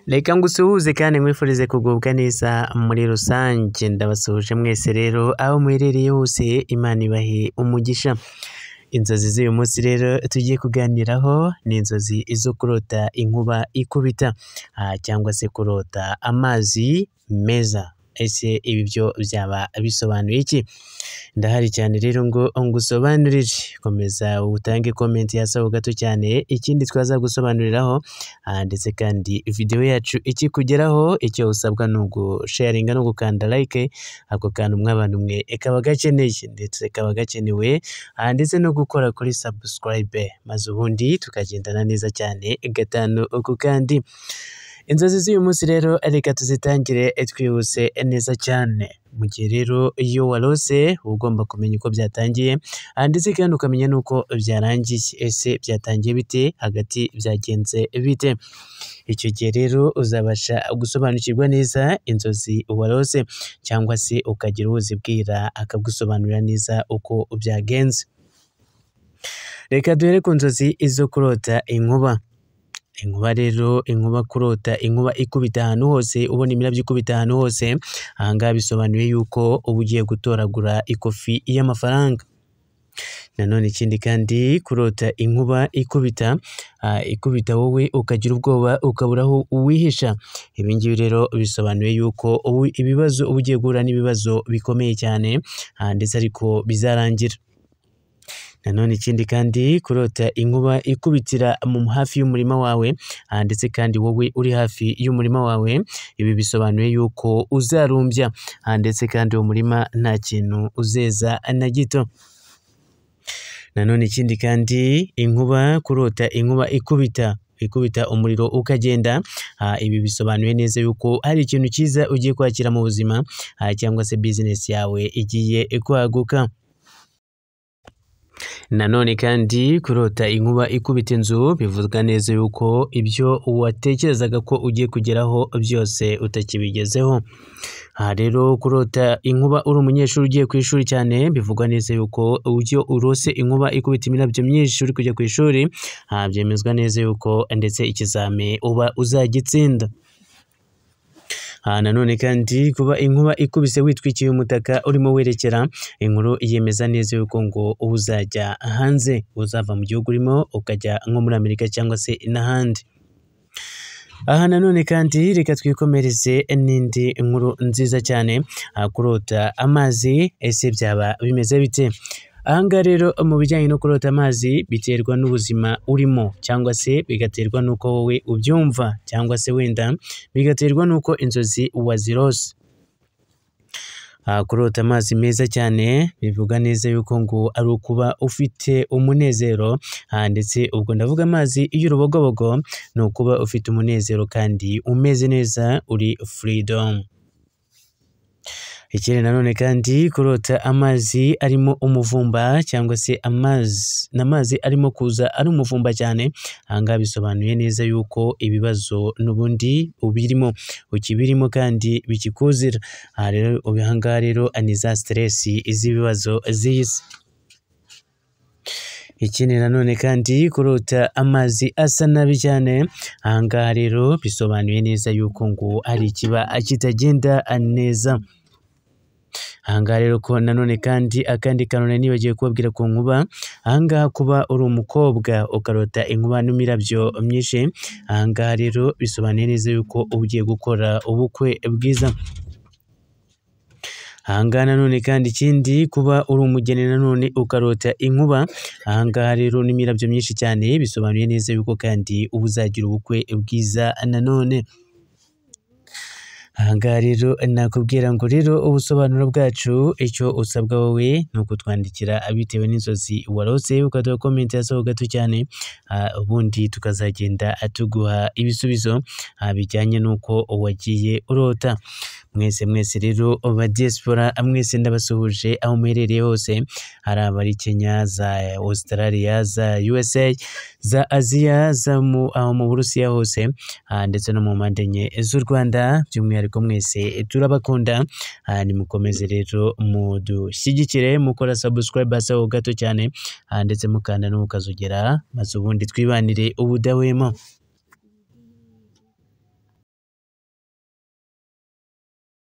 Reka ngusuhuze kandi nkwifurize kugubwa neza muri rusange, ndabasuhuje mwese rero aho muherereye hose, Imana ibahe umugisha. Inzozi z'uyu munsi rero tugiye kuganiraho ni inzozi zo kurota inkuba ikubita cyangwa se kurota amazi meza. Ese ibi byo byaba bisobanuye iki? Ndahari cyane rero ngo ngusobanurire, komeza utange comment hasi aho gato cyane, ikindi twazagusobanuriraho ndetse kandi video yacu ikikugeraho, icyo usabwa ni ugusharinga no gukanda like, ako kantu mw'abantu mwe kaba gakeneye ndetse kaba gakenewe, ndetse no gukora kuri subscribe, maze ubundi tukagendana neza cyane gatanu ku kandi. Inzozi z'uyu munsi rero reka tuzitangire twihuse neza cyane. Mu gihe rero iyo warose uba ugomba kumenya uko byatangiye, ndetse kandi ukamenya n'uko byarangiye. Ese byatangiye bite? Hagati byagenze bite? Icyo gihe rero uzabasha gusobanukirwa neza inzozi warose, cyangwa se ukagira uwo uzibwira akagusobanurira neza uko byagenze. Reka duhere ku nzozi zo kurota inkuba. Inkuba rero, inkuba kurota inkuba ikubita ahantu hose, ubona imirabyo ikubita ahantu hose, aha ngaha bisobanuye yuko uba ugiye gutoragura ikofi y'amafaranga. Nanone ikindi kandi kurota inkuba ikubita, ikubita wowe ukagira ubwoba ukabura aho uwihisha. Ibi ngibi rero bisobanuye yuko ubu ibibazo uba ugiye guhura n'ibibazo bikomeye cyane, ndetse ariko bizarangira. Nanone ikindi kandi kurota inkuba ikubitira mu hafi y'umurima wawe, ndetse kandi wowe uri hafi y'umurima wawe, ibi bisobanuye yuko uzarumbya, ndetse kandi uwo murima nta kintu uzeza na gito. Nanone ikindi kandi inkuba, kurota inkuba ikubita umuriro ukagenda, ibi bisobanuye neza yuko hari ikintu cyiza ugiye kwakira mu buzima, cyangwa se business yawe igiye kwaguka. Nanone kandi kurota inkuba ikubita inzu bivuga neza yuko ibyo watekerezaga ko ugiye kugeraho byose utakibigezeho. Aha rero kurota inkuba uri umunyeshuri ugiye ku ishuri cyane bivugwa neza yuko iyo urose inkuba ikubita imirabyo myinshi uri kujya ku ishuri, byemezwa neza yuko ndetse ikizami uba uzagitsinda. Nanone kandi kuba inkuba ikubise witwikiye umutaka urimo werekera, inkuru yemeza neza yuko ngo uba uzajya hanze, uzava mu gihugu urimo ukajya nko muri Amerika cyangwa se n'ahandi. Aha nanone kandi reka twikomereze n'indi nkuru nziza cyane, kurota amazi ese byaba bimeze bite? Aha ngaha rero mu bijyanye no kurota amazi biterwa n'ubuzima urimo, cyangwa se bigaterwa n'uko wowe ubyumva, cyangwa se wenda bigaterwa n'uko inzozi wazirose. Kurota amazi meza cyane bivuga neza yuko ngo ari ukuba ufite umunezero, ndetse ubwo ndavuga amazi y'urubogobogo, ni ukuba ufite umunezero kandi umeze neza uri freedom. Ikindi nanone kandi kurota amazi arimo umuvumba cyangwa se amazi arimo kuza ari umuvumba cyane, aha ngaha bisobanuye neza yuko ibibazo n'ubundi ubirimo, ukibirimo kandi bikikuzira. Aha rero aha ngaha rero ni za stress z'ibibazo z'isi. Ikindi nanone kandi kurota amazi asa nabi cyane, aha ngaha rero bisobanuye neza yuko ngo hari ikiba kitagenda neza. Aha ngaha rero ko nanone kandi akandi kantu nari nibagiwe kubabwira ku nkuba, aha ngaha kuba uri umukobwa ukarota inkuba n'imirabyo myinshi, aha ngaha rero bisobanuye neza yuko uba ugiye gukora ubukwe bwiza. Aha ngaha nanone kandi ikindi kuba uri umugeni nanone ukarota inkuba, aha ngaha rero n'imirabyo myinshi cyane bisobanuye neza yuko kandi uba uzagira ubukwe bwiza nanone. Aha ngaha rero nakubwira ngo rero ubusobanuro bwacu icyo usabwa wowe ni ukutwandikira bitewe n'inzozi warose, ukaduha comment hasi aho gato cyane, ubundi tukazagenda tuguha ibisubizo bijyanye n'uko wagiye urota. Mwese mwese rero ba diaspora mwese ndabasuhuje aho muherereye hose, hari abari Kenya, za Australia, za USA, za Aziya, za aho mu Burusiya hose, ndetse no mu mpande enye z'u Rwanda, by'umwihariko mwese turabakunda. Nimukomeze rero mudushyigikire mukora subscribe hasi aho gato cyane, ndetse mukanda no mukazogera, maze ubundi twibanire ubudahwema.